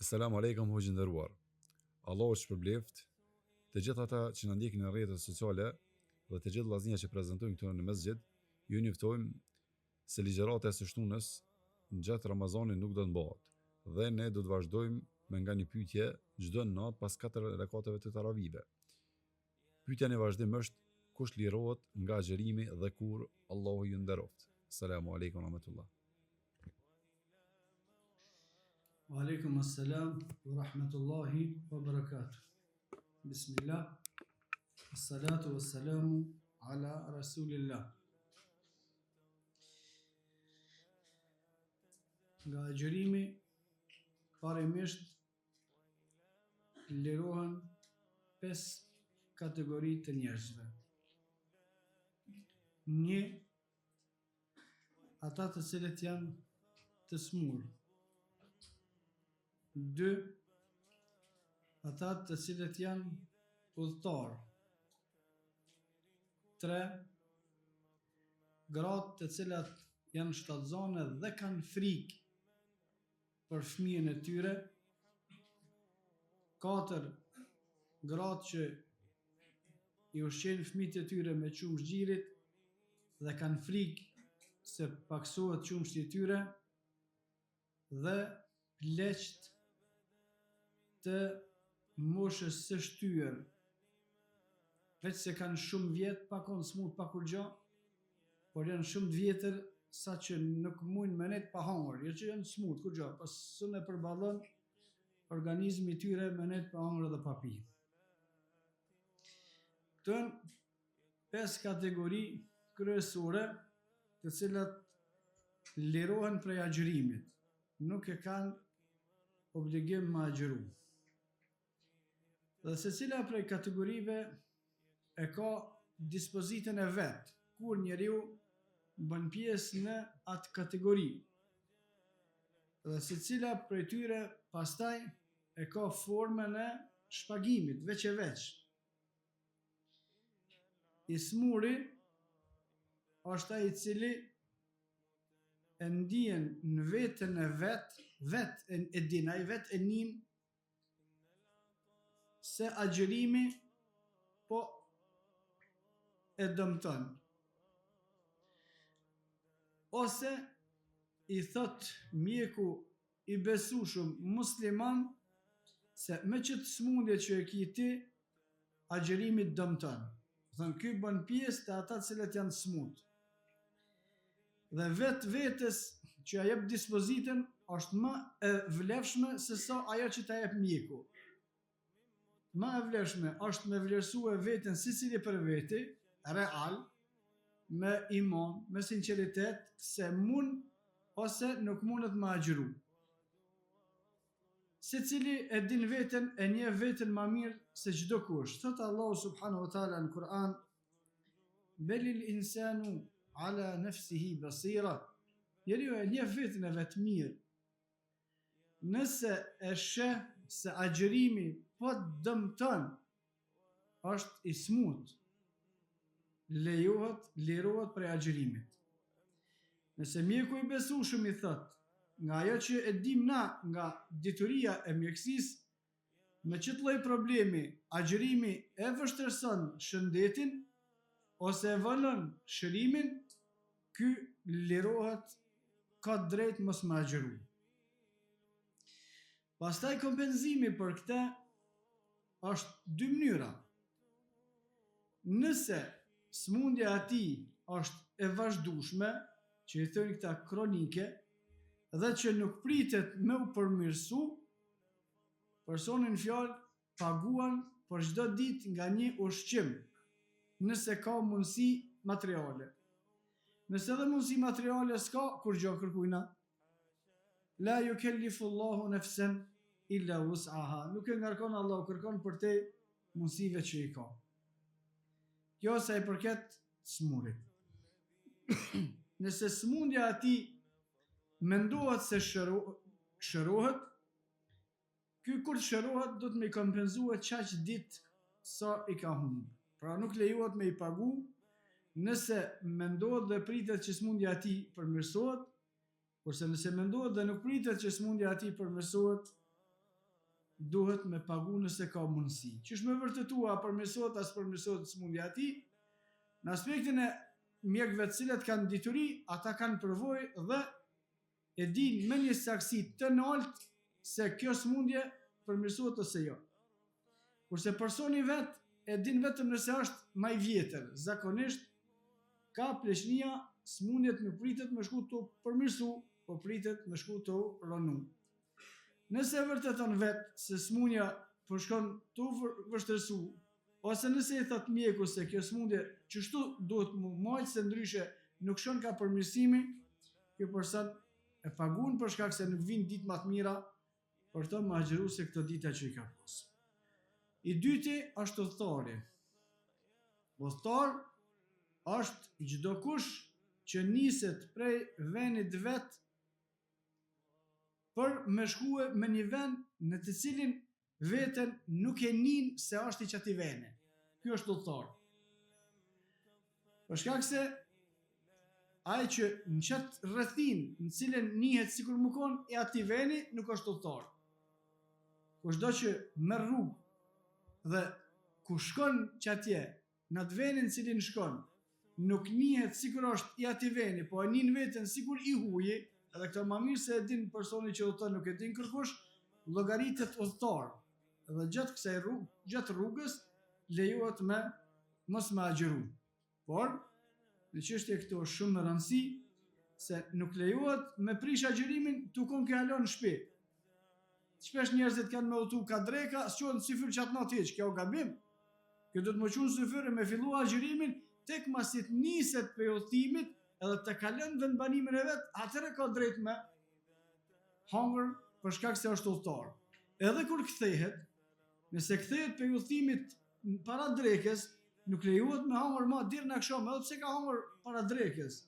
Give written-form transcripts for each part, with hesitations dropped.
Selam alejkum hoxhë i nderuar. Allahu të shpërbleftë të gjithë ata që na ndjekin në rrjetet sociale dhe të gjithë vllaznia që prezantojnë këtu në mesxhid, ju njoftojmë se ligjërata e së shtunës gjatë Ramazanit nuk do të mbahet dhe ne do të vazhdojmë me nga një pyetje çdo natë pas katër rekateve të taravive. Pyetja në vazhdim është kush lirohet nga agjërimi dhe kur Allahu ju nderoftë. Selamu alejkum rahmetullah. Wa alaikum assalam wa rahmetullahi wa barakatuh. Bismillah. Assalatu wassalamu ala rasulillah. Nga agjërimi parimisht lirohen 5 kategori të njerëzve. Një Ata të cilët janë të smurë. 2. Ata të cilët janë udhëtarë. 3. Gratë të cilat janë shtatzane dhe kanë frikë për fëmijën e tyre. 4. Gratë që i ushqejnë fëmijët e tyre me qumësht gjirit dhe kanë frikë se pakësohet qumështi i tyre dhe pleqtë të moshës së shtyrë, veç se kanë shumë vjet pa konë smut pa kurgjo, por janë shumë të vjetër sa që nuk mujnë me nejt pa hangër, jo që janë smut kurgjo, po s'un e përballon organizmi i tyre me nejt pa hangër dhe pa pi. Këto janë pesë kategori kryesore të cilat lirohen prej agjërimit, nuk e kanë obligim me agjëru. Dhe secila prej kategorive e ka dispozitën e vet, kur njeriu bën pjesë në atë kategori. Dhe secila prej tyre pastaj e ka formën e shpagimit, veç e veç. I smuri është ai i cili e ndien në veten e vet, vet e, e din, ai vet e nin se agjërimi po e dëmton. Ose i thot mjeku i besueshëm musliman se me qëtë smundje që e ki ti, agjërimi të dëmton. Domethënë ky bën pjesë te ata të cilët janë të smut. Dhe vetë vetes që ja jep dispozitën është më e vlefshme se sa ajo që ta jep mjeku. Më e vlefshme është me vlerësue veten secili për veti, real, me iman, me sinqeritet, se mund ose nuk mundet me agjëru. Secili e din veten e njeh veten ma mirë se çdokush. Thotë Allahu subhanahu wa taala në Kur'an, Belil insanu ala nefsihi basira. Njeriu e njeh veten e vet mirë. Nëse e sheh se agjërimi po të dëmton, është i smut, lejohet, lirohet prej agjërimit. Nëse mjeku i besueshëm i thotë, nga ajo që e dimë na nga dituria e mjekësisë, me qëtë lloj problemi agjërimi e vështirëson shëndetin ose e vonon shërimin, ky lirohet ka të drejtë mos me agjëru. Pastaj kompenzimi për këtë është dy mënyra. Nëse sëmundja e atij është e vazhdueshme, që i thonë këta kronike, dhe që nuk pritet me u përmirësu, personi në fjalë paguan për çdo ditë nga një ushqim, nëse ka mundësi materiale. Nëse edhe mundësi materiale s'ka, kurgjo kërkujna, La yukellifu Allahu nefsen illa wus'aha. Nuk e ngarkon Allahu kërkon përtej mundësive që i ka. Kjo sa i përket smurit. Nëse smundja e atij mendohet se shëro, shërohet, Ky kur të shërohet duhet me i kompenzue qaq ditë sa i ka humb. Pra nuk lejohet me i pagu nëse mendohet dhe pritet që smundja e tij përmirësohet, kurse nëse mendohet dhe nuk pritet që smundja e tij përmirësohet, duhet me pagu nëse ka mundësi. Qysh me vërtetu a përmirësohet a s'përmirësohet sëmundja e tij? Në aspektin e mjekëve të cilët kanë dituri, ata kanë përvojë dhe e dinë me një saktësi të naltë se kjo sëmundje përmirësohet ose jo. Kurse personi vet e din vetëm nëse është ma i vjetër, zakonisht ka pleqnia sëmundjet nuk pritet me shku tu përmirësu, po pritet me shku tu rënu. Nëse e vërteton vet se sëmundja po shkon tu vështirësu, ose nëse i thot mjeku se kjo sëmundje qështu duhet mu majt se ndryshe nuk shkon ka përmirësimi, ky person e pagun për shkak se nuk vijnë ditë ma të mira për të me agjëru se këto dita që i ka pas. I dyti është udhëtari. Udhëtar është çdokush që niset prej venit vet për me shkue me një vend në të cilin veten nuk e nin se është i qatij veni. Ky është udhëtar. Për shkak se ai që në qatë rrethinë në cilën nihet sikur me kon i atij veni nuk është udhëtar. Kushdo që merr rrugë dhe ku shkon qatje në atë venin në cilin shkon, nuk nihet sikur është i atij veni, po e nin veten sikur i huji, edhe këtë ma mirë se e din personi që udhëton nuk e din kërkush, llogaritet udhëtar. Dhe gjatë kësaj rrugë, gjatë rrugës lejohet me mos me agjëru. Por, në çështje këtu është shumë me rëndësi se nuk lejohet me prish agjërimin tu kon ke hala në shtëpi. Shpesh njerëzit kanë me udhëtu ka dreka, s'çohen në syfyr qatë natë hiç, kjo gabim. Kjo duhet me çu në syfyr e me fillu agjërimin, tek masi të niset prej udhëtimit edhe të kalon vendbanimin e vet, atëherë ka drejt me hangër për shkak se është udhëtar. Edhe kur kthehet, nëse kthehet prej udhëtimit para drekës, nuk lejohet me hangër ma deri në aksham, edhe pse ka hangër para drekës.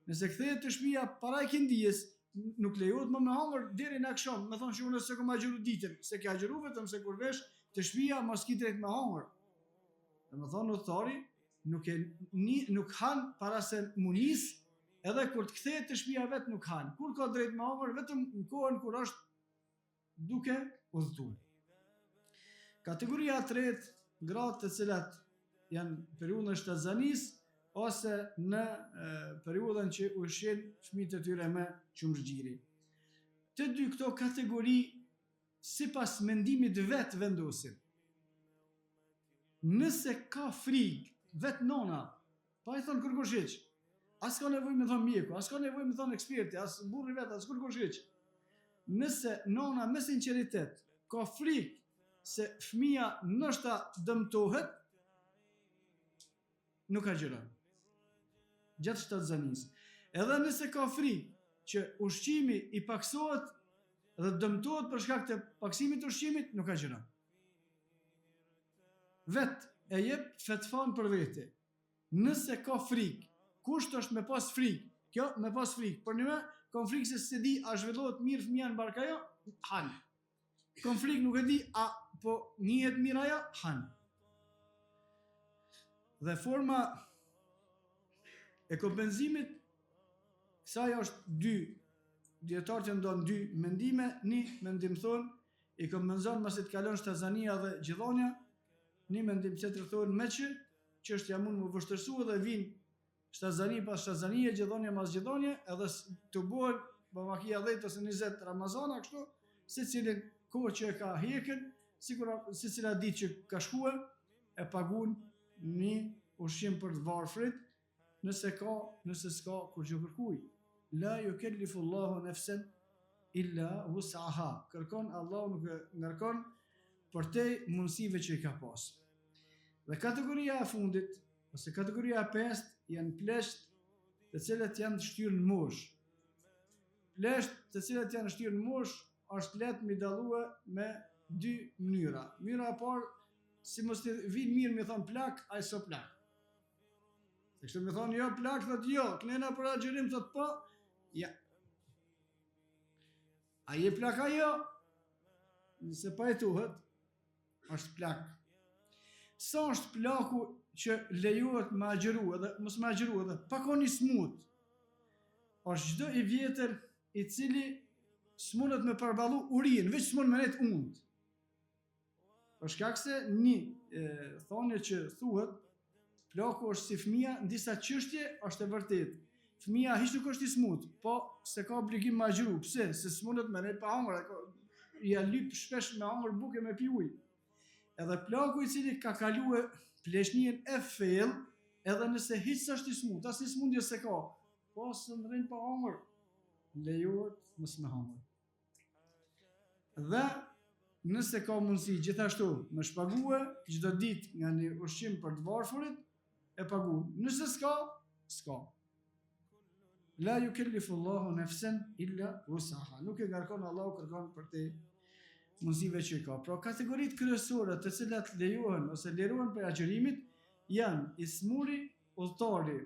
Nëse kthehet te shtëpia para ikindisë, nuk lejohet më me hangër deri në aksham, me thonë që unë s'e kam agjëru ditën, s'e ke agjëru vetëm se kur vesh te shtëpia ma s'ki drejt me hangër. Domethonë udhëtari nuk e ni, nuk han para se mu nis, edhe kur të kthehet te shtëpia vet nuk han. Kur ka drejt me hangër vetëm në kohën kur është duke udhëtu. Kategoria e tretë, gratë të cilat janë në periudhën e shtatzanisë ose në periudhën që ushqejnë fëmijët e tyre me qumësht gjiri. Të dy këto kategori sipas mendimit vet vendosin. Nëse ka frikë vet nona Pa i thonë kërkush hiç. As ka nevojë me thonë mjeku, as ka nevojë me thonë eksperti, as burri vet, as kërkush hiç. Nëse nona me sinqeritet ka frikë se fëmija ndoshta dëmtohet, nuk agjëron. Gjatë shtatzanisë. Edhe nëse ka frikë që ushqimi i paksohet dhe dëmtohet për shkak të paksimit të ushqimit, nuk agjëron. Vet e jep fetvan për vete. Nëse ka frikë, kusht është me pas frikë. Kjo me pas frikë. Përnjëme, kom frikë se s'e di a zhvillohet mirë fëmija në bark a jo, han. Kom frikë nuk e di a po njihet mirë a jo, han. Dhe forma e kompenzimit kësaj është dy dijetarët janë nda n'dy mendime, një mendim thonë i kompenzon masi të kalon shtazania dhe gjidhanja, një mendim tjetër thonë meqë çështja mund m'u vështirësu edhe vin shtazani pas shtazanie, gjidhanje mas gjidhanje, edhe të bëhen bëmakia 10 ose 20 Ramazana kështu, secilin kohë që e ka hjekën, sikur secila ditë që ka shkue, e pagun një ushqim për të varfrit, Nëse ka, nëse s'ka, kurgjë kërkuj. La jukellifu Allahu nefsen illa wus'aha. Kërkon Allahu nuk e ngarkon përtej mundësive që i ka pas. Dhe kategoria e fundit, ose kategoria e pestë, janë pleqt të cilët janë të shtyrë në moshë. Pleqt të cilët janë shtyrë në moshë, është lehtë m'i dallue me dy mënyra. Mënyra e parë, si mos t'i vin mirë me thonë plak, ai s'o plak. Se kështu me thonë, jo, plak, thot, jo, knena për agjërim, thot, po, ja. A je plak a jo? Nëse pajtohet, është plak. Sa është plaku që lejohet me agjëru edhe, mos me agjëru edhe, pa kon i smut, është çdo i vjetër i cili s'mundet me përballu urinë, veç s'mund me nejt unt. Për shkak se një e, thonie që thuhet, plaku është si fëmija në disa çështje është e vërtetë. Fëmija hiç nuk është i smut, po s'e ka obligim me agjëru. Pse? Se s'mundet me nejt pa hangër, ja lyp shpesh me hangër bukë me pi ujë. Edhe plaku i cili ka kalue pleqninë e thellë, edhe nëse hiç s'është i smut, asnjë smundje s'e ka, po s'rrin pa hangër, lejohet mos me hangër. Dhe nëse ka mundësi gjithashtu me shpague çdo ditë nga një ushqim për të varfurit, e pagu. Nëse s'ka, s'ka. La yukellifu Allahu nefsen illa wusaha. Nuk e ngarkon Allahu kërkon përtej mundësive që i ka. Pra kategoritë kryesore të cilat lejohen ose lirohen prej agjërimit janë i smuri, udhëtari,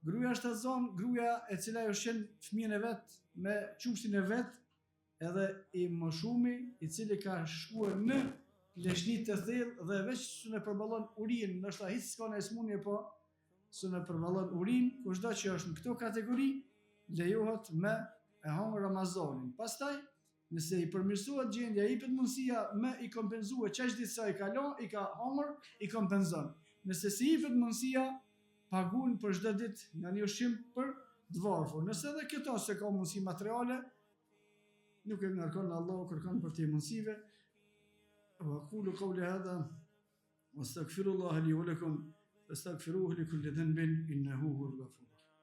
Gruaja shtatzënë, gruaja e cila e ushqen fëmijën e vet me qumështin e vet, edhe i moshumi i cili ka shkuar në pleqni të thellë dhe veç s'un e përballon urinë, ndoshta hiç s'ka ndonjë sëmundje po s'un e përballon urinë, kushdo që është në këto kategori lejohet me e hangër Ramazanin. Pastaj, nëse i përmirësohet gjendja, i jepet mundësia me i kompenzue qaq ditë sa i ka lon, i ka hangër, i kompenzon. Nëse s'i jepet mundësia, pagun për çdo ditë nga një ushqim për të varfër. Nëse edhe këto s'e ka mundësi materiale, nuk e ngarkon Allahu kërkon përtej mundësive. Wa aqulu qawli hadha wa astaghfirullah li wa lakum fastaghfiruhu li kulli dhanbin innahu huwal ghafur.